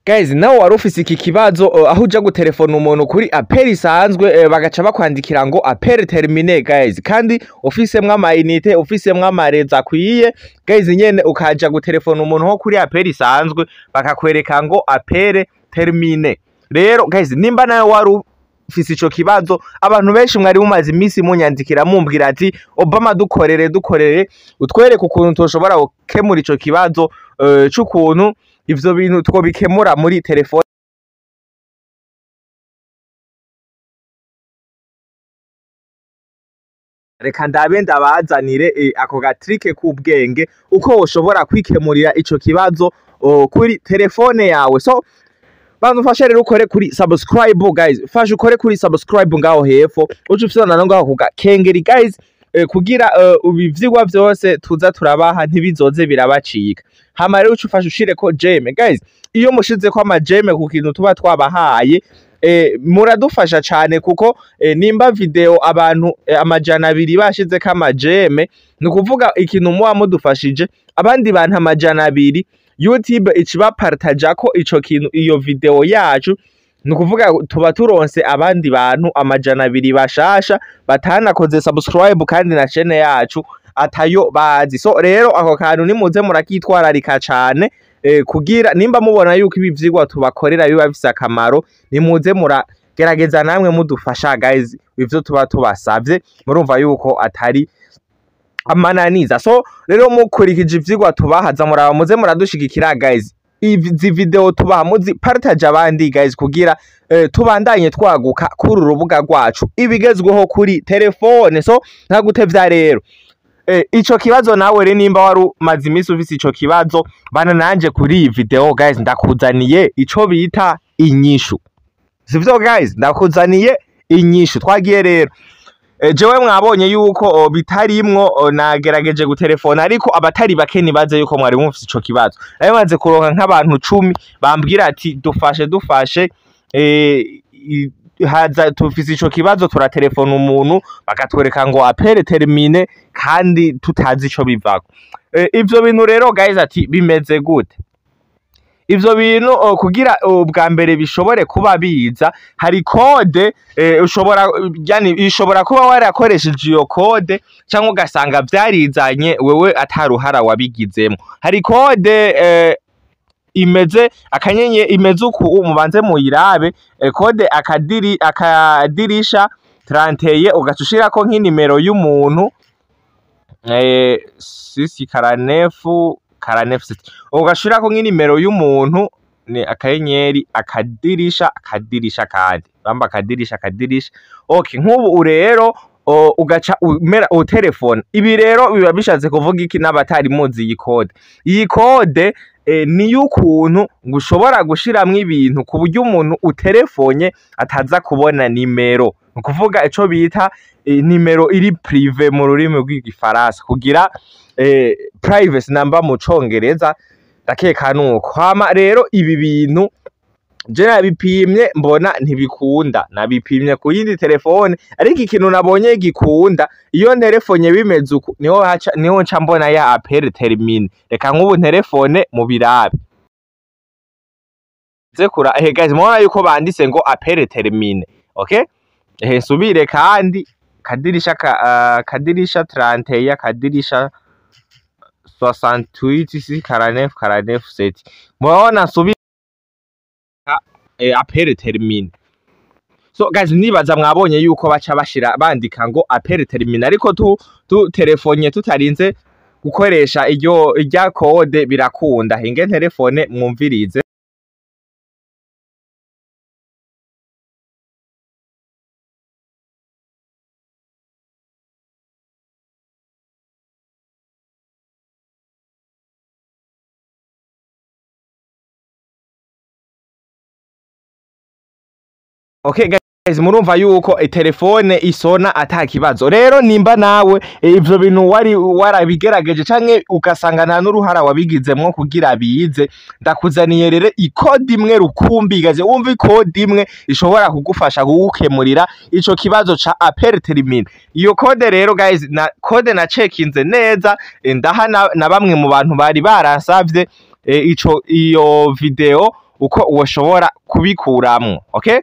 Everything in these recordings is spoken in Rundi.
Guys, nawe wari ufise iki kibazo aho uja gutelefona umuntu kuri appel isanzwe, bagaca bakwandikira ngo "appel terminé", guys, kandi ufisemwo ama unités, ufisemwo ama réseau akwiye, guys, nyene ukaja gutelefona umuntu nko kuri appel isanzwe bakakwereka ngo "appel terminé". Rero guys, nimba nawe wari ufise ico kibazo, abantu benshi mwari mumaze iminsi munyandikira mumbwira ati: "Obama, dukorere, dukorere, utwereke ukuntu toshobora gukemura ico kibazo c'ukuntu ivyo bintu twobikemura muri telefone." Reka ndabe ndabazanire ako ga trick k'ubwenge uko woshobora kwikemurira ico kibazo kuri telefone yawe. So banza ufashe rero ukore kuri subscribe, guys, fasha ukore kuri subscribe ngaho hepfo, uce ufyonda no ngaho kuga kengeri, guys, kugira ivyigwa vyose tuza turabaha ntibizoze birabacika. Hama rero uce ufasha ushireko j'aime, guys. Iyo mushizeko ama j'aime ku kintu tuba twabahaye, muradufasha cane, kuko nimba video abantu 200 bashizeko ama j'aime, ni ukuvuga ikintu muba mudufashije, abandi bantu 200 YouTube icibapartaja ko ico kintu, iyo video yacu. Ni ukuvuga tuba turonse abandi bantu 200 bashasha batanakoze subscribe kandi na chaîne yacu atayo bazi. So rero ako kantu nimuze murakitwararika cane, kugira nimba mubona yuko ibi vyigwa tubakorera biba bifise akamaro, nimuze muragerageza namwe mudufasha, guys. Ivyo tuba tubasavye murumva yuko atari amananiza. So rero mukurikije ivyigwa tubahaza, muraba muze muradushigikira, guys. Izi video tubaha muzi partage abandi, guys, kugira tubandanye twaguka kuri uru rubuga rwacu ibigezweho kuri telefone. So ntagutevya rero, ico kibazo nawe rero nimba wari umaze iminsi ufise ico kibazo, bana nanje kuri iyi video, guys, ndakuzaniye ico bita inyishu. Sivyo, guys? Ndakuzaniye inyishu. Twagiye rero. Jewe mwabonye yuko bitarimwo, nagerageje gutelefona, ariko abatari bake nibaze yuko mwari mufise ico kibazo. Nayo maze kuronka nk'abantu 10 bambwira ati: "Dufashe, dufashe, haza tufise ico kibazo, turatelefona umuntu bakatwereka ngo appel terminé kandi tutazi ico bivako." Ivyo bintu rero, guys, ati bimeze gute ivyo bintu? Kugira ubwa mbere bishobore kuba biza, hari code ushobora, yani ishobora kuba warakoresheje iyo code cyangwa ugasanga vyarizanye wewe ataruhara wabigizemo. Hari code imeze akanyenye, imeze uku, mubanze muyirabe. Code akadiri akadirisha 31, ugaca ushirako nk'inimero y'umuntu, six 49 49 sept, ugashirako nk'inimero y'umuntu, ni akanyenyeri akadirisha akadirisha kandi bamba akadirisha akadirisha. Okay, nk'ubu rero ugaca umera utelefone. Ibi rero biba bishatse kuvuga iki n'abatari muzi iyi code? Iyi code ni y'ukuntu ngo ushobora gushiramwo ibintu ku buryo umuntu utelefonye ataza kubona nimero, ni ukuvuga ico bita nimero iri privée mu rurimi rw'igifaransa, kugira privacy number mu congereza, ndakeka nuko. Hama rero ibi bintu je nabipimye mbona ntibikunda. Nabipimye ku yindi telefone, ariko ikintu nabonye gikunda, iyo nterefonye bimeze uku, niho haca, niho nca mbona ya appel terminé. Reka nk'ubu nterefone mu birabe zekura. Ehe guys, mubona yuko banditse ngo "appel terminé". Okay, ehe nsubire kandi kadirisha ka, kadirisha 31 kadirisha 68 6 49 49 7, murabona nsubire appel terminé. So guys, nibaza mwabonye yuko baca bashira bandika ngo "appel terminé", ariko tu telefonye tutarinze gukoresha iryo irya code birakunda. Hinge telefone mwumvirize. Okay guys, murumva yuko telefone isona ata kibazo. Rero nimba nawe ivyo bintu wari warabigerageje canke ugasanga nta n'uruhara wabigizemwo kugira bize, ndakuzaniye rero i code imwe rukumbi. Gaze wumva i code imwe ishobora kugufasha kugukemurira ico kibazo ca appel terminé. Iyo code rero, guys, na code na checkinze neza, ndaha na bamwe mu bantu bari baransavye ico iyo video. uko woshobora kubikuramwo. Okay,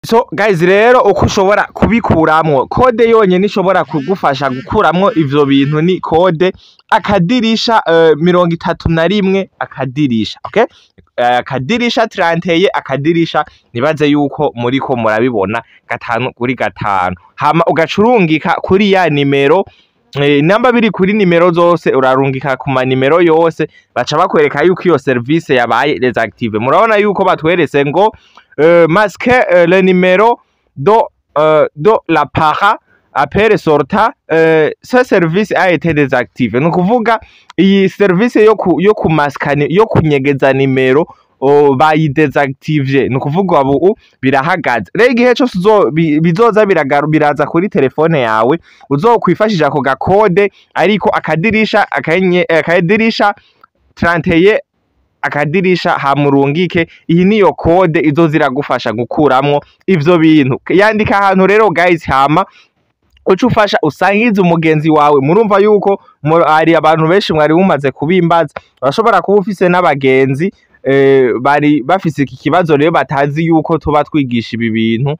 so guys, rero uko ushobora kubikuramwo, code yonyene ishobora kugufasha gukuramwo ivyo bintu ni code akadirisha 31 akadirisha. Okay, akadirisha 31 akadirisha, nibaze yuko muriko murabibona 5 kuri 5, hama ugacurungika kuri ya nimero. Namba biri kuri nimero zose, urarungika ku manimero yose, baca bakwereka yuko iyo service yabaye désactivée. Murabona yuko batweretse ngo masque le numéro de l'appareil, appel sortant, ce service a été désactivé. Ni ukuvuga iyi service yo kumaskani, yo kunyegeza nimero, bayidésactive, ni ukuvuga ubu birahagaze. Rero igihe cyose bizoza biraza kuri telefone yawe, uzokwifashisha ako gakode, ariko akadirisha akadirisha 31 akadirisha, hamurungike. Iyi niyo code izoza iragufasha gukuramwo ivyo bintu. Yandika ahantu rero guys, hama uca ufasha usangize umugenzi wawe. Murumva yuko hari abantu benshi mwari mumaze kubimbaza. Urashobora kuba ufise n'abagenzi bari bafise iki kibazo, rero batazi yuko tuba twigisha ibi bintu,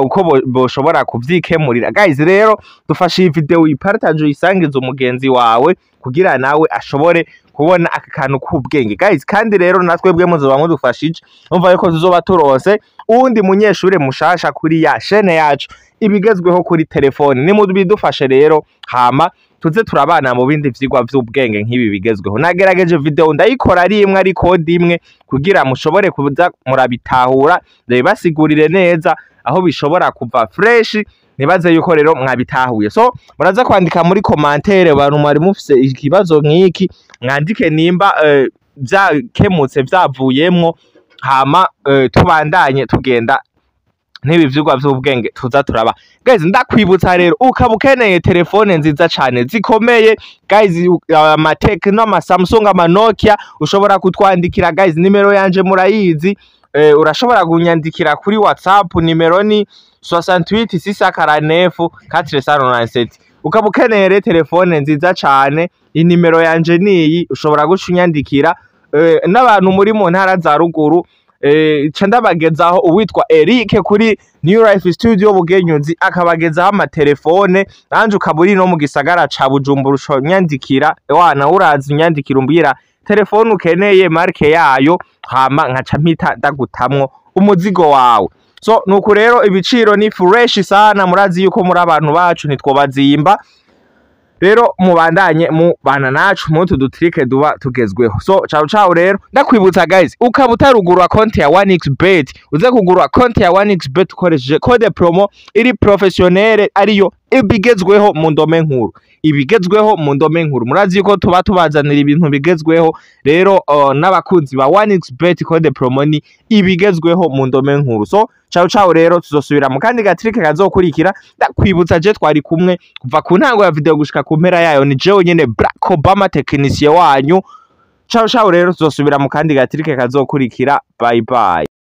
uko boshobora kuvyikemurira. Guys, rero dufashe iyi video, uyipartage, uyisangize umugenzi wawe kugira nawe ashobore kubona aka kantu k'ubwenge guys. Kandi rero natwebwe muzoba mudufashije, umva yuko tuzoba turonse uwundi munyeshure mushasha kuri ya chaîne yacu ibigezweho kuri telefone. Nimubidufashe rero, hama tuze turabana mu bindi vyigwa vy'ubwenge nk'ibi bigezweho. Nagerageje video ndayikora ari imwe, ari code imwe, kugira mushobore kuza murabitahura, ndabibasigurire neza aho bishobora kuva fresh. Nibaze yuko rero mwabitahuye. So muraza kwandika muri commentaire, bantu mwari mufise ikibazo nk'iki, mwandike nimba vyakemutse, vyavuyemwo, hama tubandanye tugenda n'ibi vyigwa vy'ubwenge tuza turaba. Guys, ndakwibutsa rero, ukaba ukeneye telefone nziza cane zikomeye guys, ama Tecno, ama Samsung, ama Nokia, ushobora kutwandikira guys. Nimero yanje murayizi, urashobora kunyandikira kuri WhatsApp, nimero ni 68 649 497. Ukaba ukeneye rero telefone nziza cane, inimero yanje niyi, ushobora guca unyandikira. N'abantu muri mu ntara za ruguru, ca ndabagezaho uwitwa Eric kuri New Life Studio Bugenyuzi, akabagezaho amatelefone. Nanje ukaba uri no mu gisagara ca Bujumbura, ushobora wana uraza unyandikira, umbwira telefone ukeneye, marque yayo, hama nkaca mpita ndagutamwo umuzigo wawe. So nuko rero ibiciro ni fresh sana, murazi yuko muri abantu bacu ntitwobazimba. Rero mubandanye mubana nacu muri utu dutrike duba tugezweho. So ciao ciao. Rero ndakwibutsa guys, ukaba utarugurura konti ya 1xBet, uze kugura konti ya 1xBet ukoresheje code promo iri professionnel, ariyo ibigezweho mu ndome nkuru. Ibigezweho mu ndome nkuru, murazi yuko tuba tubazanira ibintu bigezweho. Rero n'abakunzi ba 1xBet, code promo ni ibigezweho mu ndome nkuru. So ciao ciao, rero tuzosubira mu kandi gatrike kazokurikira. Ndakwibutsa, je twari kumwe kuva ku ntango ya video gushika ku mpera yayo, ni jewe nyene Barack Obama, technicien wanyu. Ciao ciao, rero tuzosubira mu kandi gatrike kazokurikira. Bye bye.